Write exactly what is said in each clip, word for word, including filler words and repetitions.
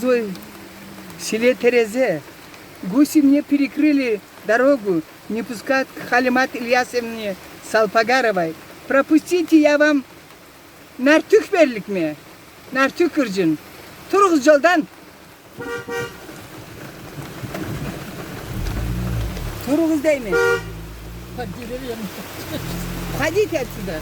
В селе Терезе гуси мне перекрыли дорогу, не пускают к Халимат Ильясовне Салпагаровой. Пропустите, я вам нартюх берликме. Нартюх кырджын. Туругъуз джолдан. Туругъуз дейме. Под деревьями. Уходите отсюда.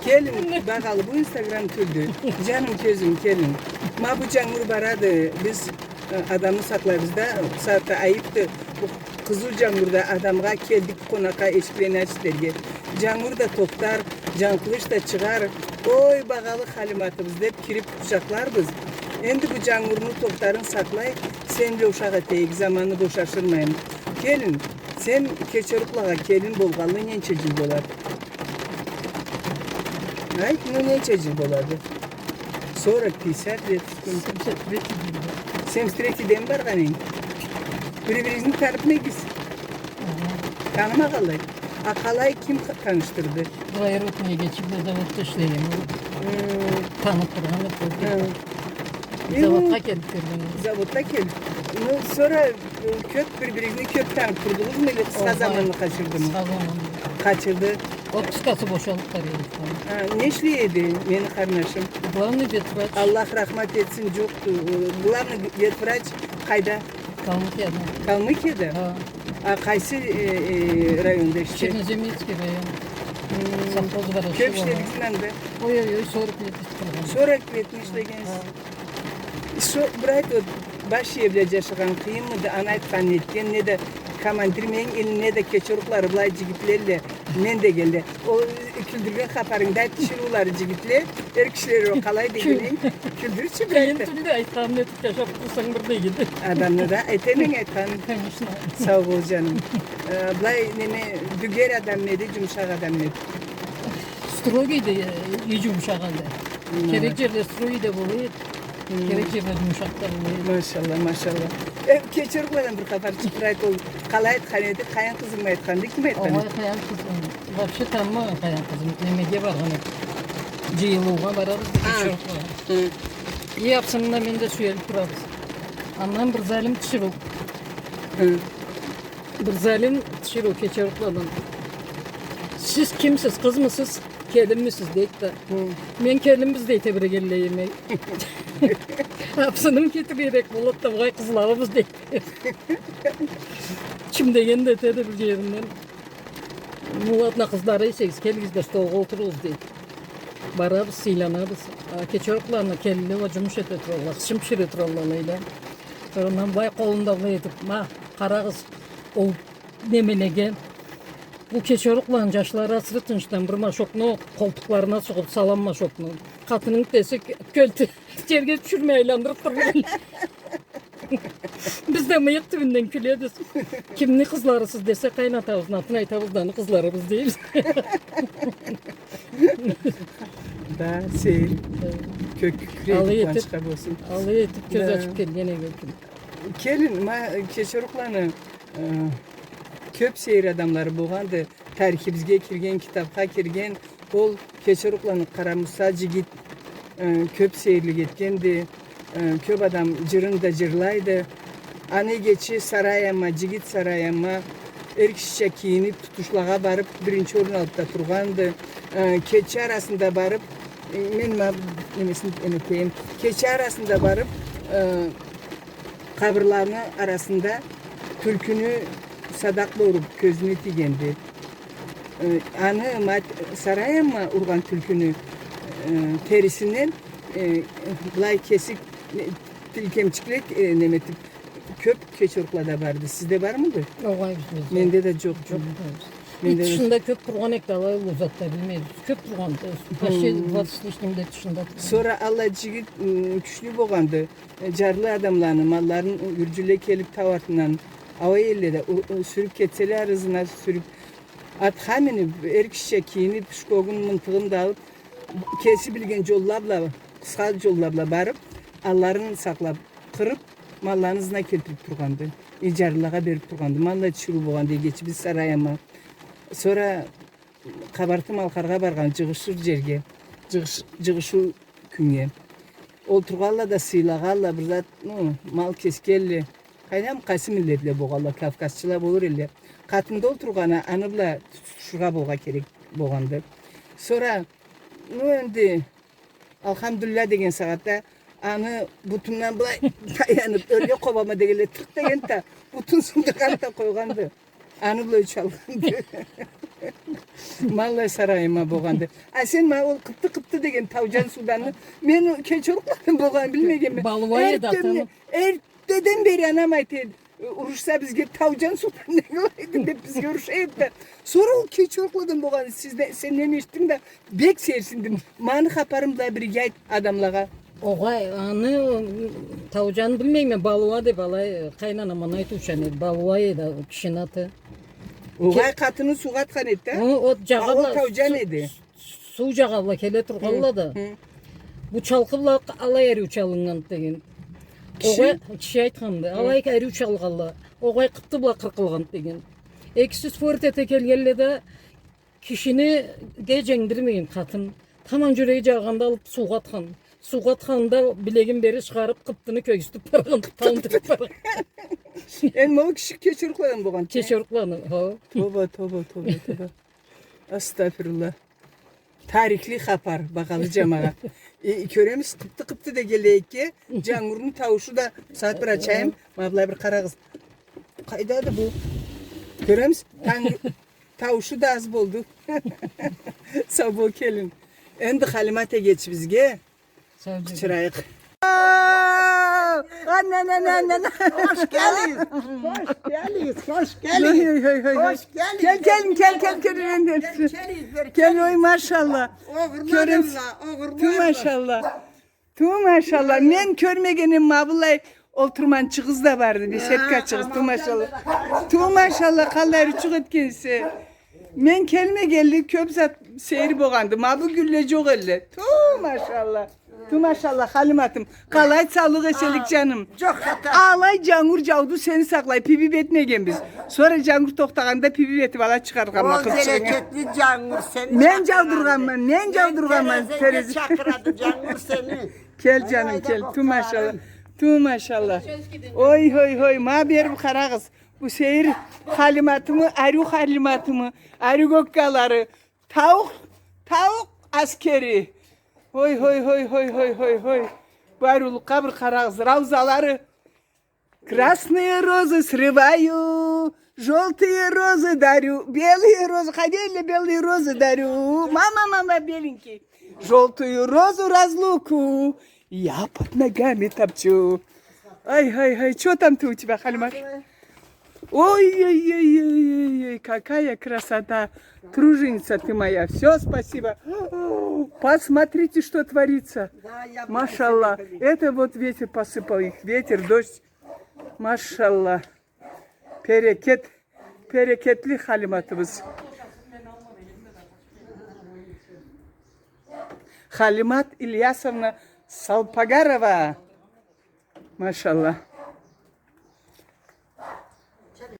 Келинг, багъалы, бу Инстаграм тюлдю. Джаным, кёзюм, келинг. Ма бу джангур барады. Биз, э, адамны сакълайбыз да, бусагъатда айыпды. Бу къызыу джангурда адамгъа келдик къонакъгъа эшиклени ач дерге. Джангур да тохтар, джанкъылыч да чыгъар. Ой, багъалы Халиматыбыз, деб кириб къучакъларбыз. Энди бу джангурну тохтарын сакълай, сен бла ушакъ этейик, заманны бош ашырмайын. Келин, сен Кечерукълагъа келин болгъанлы ненча джыл болады? Айт, ну, ненча джыл болады? Сорок, пятьдесят лет. Сколько? Семьдесят третий. Семьдесят третийден баргъан эдинг? Бир-биригизни таныбмы эдигиз? Ага. Танымагъанлай. А къалай, ким ха-, танышдырды? Двоюродный эгечи бла заводда ишлеген. Хы. Таныб тургъан эдик. Хы. Заводха келиб кёрген. Заводха келиб. Ну, сора, э, кёб бир-биригизни кёб таныб турдугъузму, или къысха заманны къачырдымы? Къысха заманны. Къачырды. Отпускасы бошалыб бара эди. Ха, не ишлей эди мени къарнашым? Главный ветврач. Аллах рахмат этсин, джокъду. Э, главный ветврач къайда? Калмыкияда. Калмыкияда? Ха. А къайсы, э, э, районда ишлей? Черноземецкий район. Хм. Совхоз Ворошилово. Кёб ишледигизми анда? Ой-ой-ой, сорок лет ишлегенме. Сорок летни ишлегенсиз. Ха. Шо, бир айт, вот, баш ие бла джашагъан къыйынмыды, аны айтханын этген, неда командир мен, или неда Кечерукъланы былай джигитле эдиле, мен дегенле. Ол, э, кюлдюрген хапарынгда айт, тиширыулары джигитле, эр кишиле, ол къалай дегенинг, кюлдюрчю бир айт. Къыйын тюлдю, айтханын этиб джашаб турсанг бир да игиди. Адамны да, этеме айтханын. Конечно. Сау бол, джаным. Э, былай, неме, дюгер адаммы эди, джумушакъ адаммы эди? Строгийди, э, и джумушакъ алай. Хм. Керек джерле строгий да бола эди. Хм. Керек джерле джумушакъ да бола эди. Машалла, машалла. Э, Кечерукъладан бир хапар чыгъарыб айт, ол къалай айтхан эди, Къаян къызымы айтханды, ким айтхан эди? Огъай, Къаян къызым. Вообще тамбла Къаян къызым. Немеге баргъан эдик. Джыйылыугъа барабыз да, а, Кечерукълагъа. Хы. И Апсыным да, мен да сюелиб турабыз. Андан бир залим тиширыу. Хы. Бир залим тиширыу Кечерукъладан. Сиз кимсиз, къызмысыз, келинмисиз, дейди да. Хы. Мен келинбиз, дейди, тебирегенлей. Апсыным кетиб, эрек болуб да, былай къызларыбыз, дейди. Чим деген да этеди бир джеринден. Ну ладно, къызлары эсегиз, келигиз да столгъа олтуругъуз, дейди. Барабыз, сыйланабыз. А Кечерукъланы келинле уа джумуш эте туралла, хычын бишире туралла, алайда. Сора андан былай къолун да былай этиб, ма, къарагъыз, ол немелеге. Бу Кечерукъланы джашлары асыры тынчдан бир машокну къолтукъларына сугъуб, салам машокну. Къатынынг десе, кёлтю джерге тюшюрмей айландырыб тургъан. Биз да мыйыкъ тюбюнден кюлебиз. Кимни къызларысыз десе, къайнатабызны атын айтабыз да, аны къызларыбыз дейбиз. Да, сейир. Да. Кёк кюкюрейди, къууанчха болсун. Алай этиб, кёз ачыб келген эди кюн. Келин, ма, Кечерукъланы, э, кёб сейир адамлары болгъанды. Тарихибизге кирген, китабха кирген, ол Кечерукъланы Къарамуса джигит, э, кёб сейирлик этгенди, э, кёб адам джырын да джырлайды. Аны эгечи Сарай ама, джигит Сарай ама, эр кишича кийиниб, тутушлагъа барыб, биринчи орун алыб да тургъанды. Э, кече арасында барыб, э, мен ма немесин эметейим. Кече арасында барыб, э, къабырланы арасында тюлкюню садакъ бла уруб, кёзюне тийгенди. Э, аны мат-, Сарай ама ургъан тюлкюню, э, терисинден, э, былай кесик, э, тилкемчикле, э, неметиб, кёб Кечерукълада барды. Сизде бармыды? Огъай, бизде джокъ. Менде да джокъ. Джокъ. Менде да тышында кёб тургъан эдик, алай уллу зат да билмейбиз. Кёб тургъан, э, почти двадцать с лишним лет тышында тургъан. Сора аллай джигит, м, кючлю болгъанды. Джарлы адамланы малларын юрюджюле келиб тау артындан, ауа элле да, у-, у-, сюрюб кетселе, арызына сюрюб, атха миниб, эр кишича кийиниб, пюшкогун, мынтыгъын да алыб, кеси билген джолла бла, къысха джолла бла барыб, алларын сакълаб, къырыб, малларын ызына келтириб тургъанды. Джарлылагъа бериб тургъанды. Ма аллай тиширыу болгъанды эгечибиз Сарай ама. Сора Къабарты-Малкъаргъа баргъан джыгъышыр джерге, джыгъыш-, джыгъышыу кюннге. Олтургъалла да сыйлагъалла, бир зат, ну, мал кесгелле. Къайдам, къайсы миллетле болгъалла, кавказчыла болур элле. Къатында олтургъаны, аны бла тутушургъа болгъа керек болгъанды. Сора, ну, энди, алхамдулиллях деген сагъатда аны бутундан былай таяныб, ёрге къобама дегенлей, тыркъ дегенди да, бутун сындыргъанды да къойгъанды. Аны бла ёч алгъанды. Ма аллай Сарай ама болгъанды. А сен ма ол Къыпты-Къыпты деген тауджан сууданны, мен кече урукъладан болгъанын билмегенме. Балуа эди атамы. Эртдеден бери анам айта эди, урушса бизге, тауджан суудан не къылайды деб бизге уруша эди да. Сора ол кече урукъладан болгъанын сизден, сенден эшитдим да, бек сейирсиндим. Ма аны хапарын былай бирге айт адамлагъа. Огъай, аны, тауджанны билмейме, Балуа деб алай, къайнанам аны айтыучан эди. Балуа эди кишини аты. Огъай, къатыны суугъа атхан эди да. О, ол джагъа бла, тауджан эди. Суу джагъа бла келе тургъалла да. Бу чалкъы бла алай ариу чалыннган деген. Киши? Огъай, киши айтханды. Алай ариу чалгъалла. Огъай, Къыпты бла къыркъылгъан деген. Экиси спорт эте келгелле да, кишини дженгдирмейин къатын. Таман джюреги джаргъанда алыб суугъа атхан. Суугъа атханда билегин бери чыгъарыб, Къыптыны кёргюзтюб баргъан, танытыб баргъан. Энди ма ол киши кече урукъладан болгъан. Кече урукъладан, хо. Тоба, тоба, тоба, тоба. Астагъфируллах. Тарихли хапар, багъалы джамагъат. Э, кёремиз, Къыпты-Къыпты дегенлей эдик, джангурну тауушу да, сагъат бир ачайым, ма былай бир къарагъыз. Къайдады бу? Кёремиз, тангу-, тауушу да аз болду. Сау бол, келин. Энди Халимат эгечибизге къычырайыкъ. Хош келигиз, хош келигиз, хош келигиз. Ой, ой, ой, ой. Хош келигиз. Кел, келин, кел, кел, кел, кел, кел. Кел, келигиз бери, кел. Кел, ой, машалла. Огъурларым ла, огъурларым ла. Ту, машалла. Ту, машалла. Мен кёрмегеним ма былай олтурманчыгъыз да барды, беседкачыгъыз. Ту, машалла. Ту, машалла, къаллай учукъ этгенсе. Мен келмегенли кёб зат сейир болгъанды. Ма бу гюлле джокъ элле. Ту, машалла. Ту, машалла, Халиматым. Къалай саулукъ, эсенлик, джаным? Джокъ хата. Алай джангур джауду, сени сакълай, пибиб этмегенбиз. Сора джангур тохтагъанда пибиб этиб, алай чыгъаргъанма. Ол къызчыгъынгы. Джангур сени чакъырады. Мен джаудургъанма, мен джаудургъанма. Терезеге чакъырады джангур сени. Кел, джаным, кел. Ту, машалла. Ту, машалла. Ой, ой, ой, ма бери бир къарагъыз. Бу сейир Халиматымы, ариу Халиматымы, ариу гоккалары. Тауукъ, тауукъ аскери. Ой, ой, ой. Бу ариулукъгъа бир къарагъыз, раузалары. Красные розы срываю, желтые розы дарю, белые розы, хайда элле белые розы дарю. Мама, мама, беленький. Желтую розу разлуку я под ногами топчу. Ай, ай, ай, чё там ты у тебя, Халимат? Ой, ой, ой, ой, ой, ой, какая красота! Труженица ты моя, всё, спасибо. Посмотрите, что творится. Машалла. Это вот ветер посыпал их, ветер, дождь. Машалла. Берекет, берекетли Халиматыбыз. Халимат Ильясовна Салпагарова. Машалла.